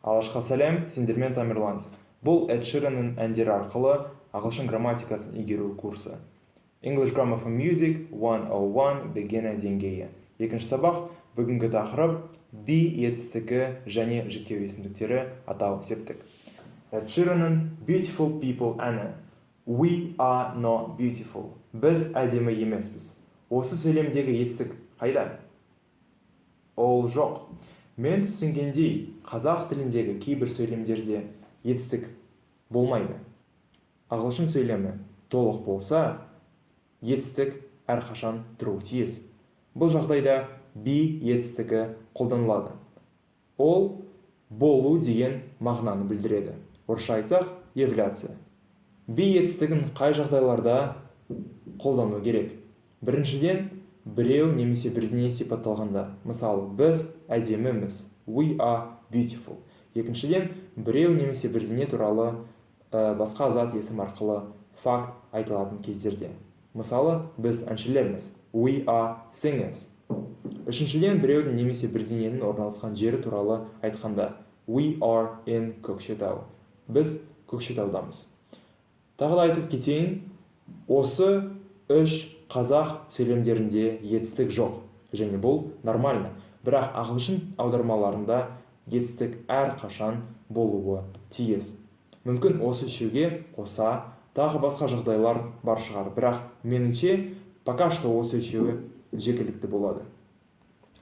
Алашқа сәлем! Сендермен Тамерланс. Бұл Эд Ширанның әндері арқылы ағылшын грамматикасын игеру курсы, English Grammar for Music 101, beginner деңгейі, екінші сабақ. Бүгінгі тақырып: be етістігі және жіктеу есімдіктері, атау септік. Эд Ширанның «Beautiful People» әні. We are not beautiful. Біз әдемі емеспіз. Осы сөйлемдегі етістік қайда? Ол жоқ. Мен түсінгендей, қазақ тіліндегі кейбір сөйлемдерде етістік болмайды. Ағылшын сөйлемі толық болса, етістік әрқашан тұруы тиіс. Бұл жағдайда be етістігі қолданылады. Ол болу деген мағынаны білдіреді, орысша айтсақ, являться. Be етістігін қай жағдайларда қолдану керек? Біріншіден, біреу немесе бірдеңе сипатталғанда. Мысалы, біз әдеміміз, we are beautiful. Екіншіден, біреу немесе бірдеңе туралы басқа зат есім арқылы факт айтылатын кездерде. Мысалы, біз әншілерміз, we are singers. Үшіншіден, біреудің немесе бірдеңенің орналасқан жері туралы айтқанда: we are in Көкшетау, біз Көкшетаудамыз. Тағы да айтып кетейін, осы үш қазақ сөйлемдерінде етістік жоқ және бұл нормально. Бірақ ағылшын аудармаларында етістік әрқашан болуы тиіс. Мүмкін, осы үшеуге қоса тағы басқа жағдайлар бар шығар, бірақ меніңше, пока что осы үшеуі жеткілікті болады.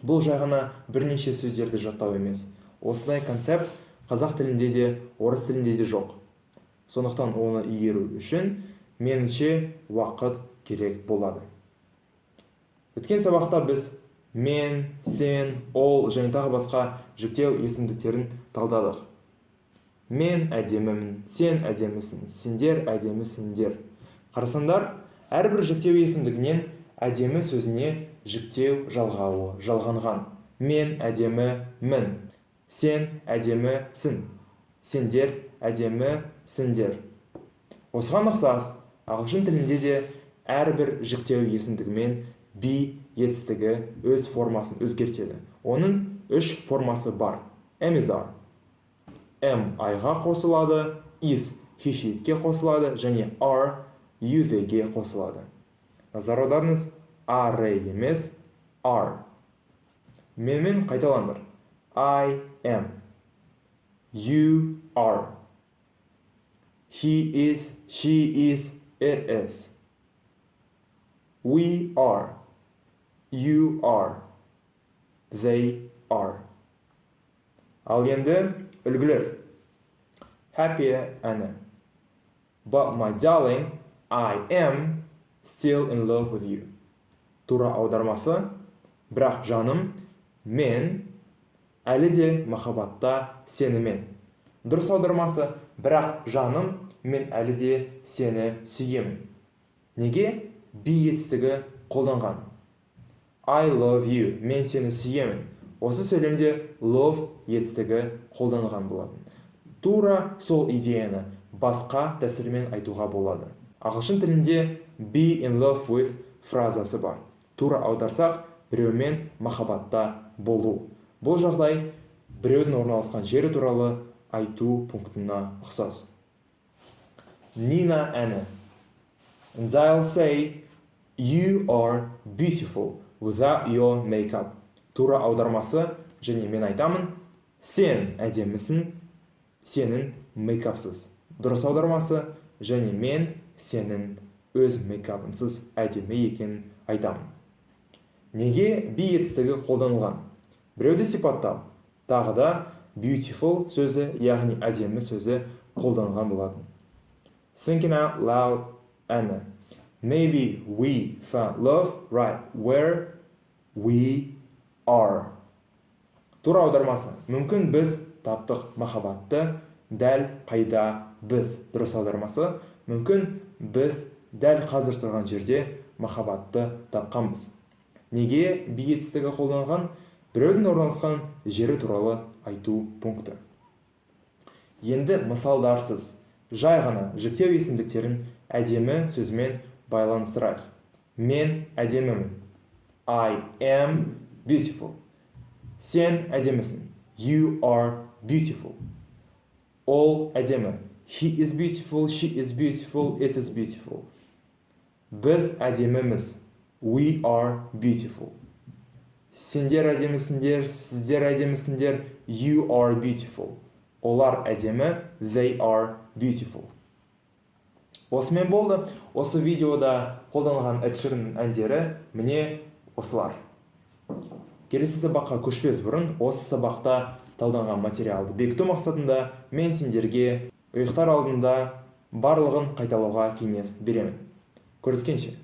Бұл жай ғана бірнеше сөздерді жаттау емес. Осындай концепт қазақ тілінде де, орыс тілінде де жоқ. Сондықтан оны игеру үшін, меніңше, уақыт керек болады. Өткен сабақта біз мен, сен, ол және тағы басқа жіктеу есімдіктерін талдадық. Мен әдемімін, сен әдемісің, сендер әдемісіңдер. Қарасаңдар, әрбір жіктеу есімдігінен әдемі сөзіне жіктеу жалғауы жалғанған. Мен әдемімін, сен әдемісің, сендер әдемісіңдер. Осыған ұқсас ағылшын тілінде де әрбір жіктеу есімдігімен be етістігі өз формасын өзгертеді. Оның үш формасы бар: am, is, are. Am I-ға қосылады, is he, she, it-ке қосылады және are you, they-ге қосылады. Назар аударыңыз: are емес, are. Менімен қайталаңдар: I am, you are, he is, she is, it is, we are, you are, they are. Ал енді үлгілер. «Happy» әні. But my darling, I am still in love with you. Тура аудармасы: бірақ, жаным, мен әлі де махаббатта сенімен. Дұрыс аудармасы: бірақ, жаным, мен әлі де сені сүйемін. Неге be етістігі қолданған? I love you, мен сені сүйемін. Осы сөйлемде love етістігі қолданылған болатын. Тура сол идеяны басқа тәсілмен айтуға болады. Ағылшын тілінде be in love with фразасы бар. Тура аударсақ, біреумен махаббатта болу. Бұл жағдай біреудің орналасқан жері туралы айту пунктына ұқсас. «Нина» әні. And I'll say you are beautiful without your makeup. Тура аудармасы: және мен айтамын, сен әдемісің сенің мейкапсыз. Дұрыс аудармасы: және мен сенің өз мейкапыңсыз әдемі екенін айтамын. Неге be етістігі қолданылған? Біреуді сипаттау. Тағы да beautiful сөзі, яғни әдемі сөзі қолданылған болатын. «Thinking Out Loud» әні. Maybe we found love right where we are. Тура аудармасы: мүмкін, біз таптық махаббатты дәл қайда біз. Дұрыс аудармасы: мүмкін, біз дәл қазір тұрған жерде махаббатты тапқанбыз. Неге be етістігі қолданылған? Біреудің орналасқан жері туралы айту пункті. Енді мысалдарсыз жай ғана жіктеу есімдіктерін әдемі сөзімен байланыстырайық. Мен әдемімін, I am beautiful. Сен әдемісің, you are beautiful. Ол әдемі. He is beautiful, she is beautiful, it is beautiful. Біз әдеміміз. We are beautiful. Сендер әдемісіңдер, сіздер әдемісіңдер. You are beautiful. Олар әдемі. They are beautiful. Осымен болды. Осы видеода қолданылған Эд Ширанның әндері міне осылар. Келесі сабаққа көшпес бұрын осы сабақта талданған материалды бекіту мақсатында мен сендерге ұйықтар алдында барлығын қайталауға кеңес беремін. Көріскенше!